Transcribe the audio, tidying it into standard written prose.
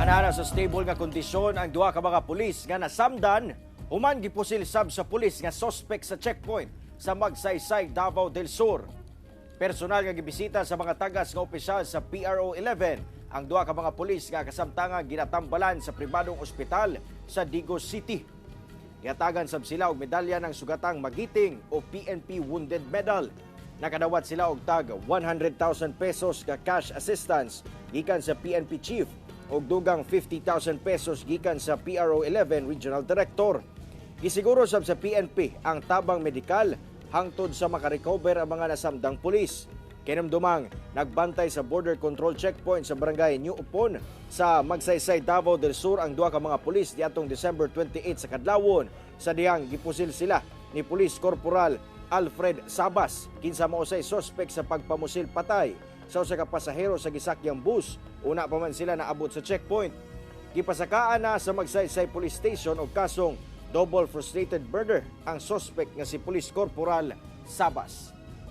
Ana sa stable nga kondisyon ang duha ka mga pulis nga nasamdan human gipusil sab sa pulis nga suspect sa checkpoint sa Magsaysay, Davao del Sur. Personal nga gibisita sa mga tagas nga opisyal sa PRO 11 ang duha ka mga pulis nga kasamtangan ginatambalan sa pribadong ospital sa Digos City. Gihatagan sab sila og medalya ng sugatang magiting o PNP Wounded Medal. Nakadawat sila og tag 100,000 pesos ka cash assistance gikan sa PNP Chief ug dugang 50,000 pesos gikan sa PRO 11 Regional Director. Gisiguro sab sa PNP ang tabang medikal hangtod sa makarecover ang mga nasamdang pulis. Kinumdumang nagbantay sa border control checkpoint sa barangay New Upon sa Magsaysay, Davao del Sur ang duha ka mga pulis diatong December 28 sa kadlawon sa dihang gipusil sila ni Police Corporal Alfred Sabas, kinsa mao say suspect sa pagpamusil patay sa usa ka pasahero sa gisakyang bus una pa man sila naabot sa checkpoint. Gipasakaan na sa Magsaysay Police Station og kasong double frustrated murder ang suspect nga si Police Corporal Sabas.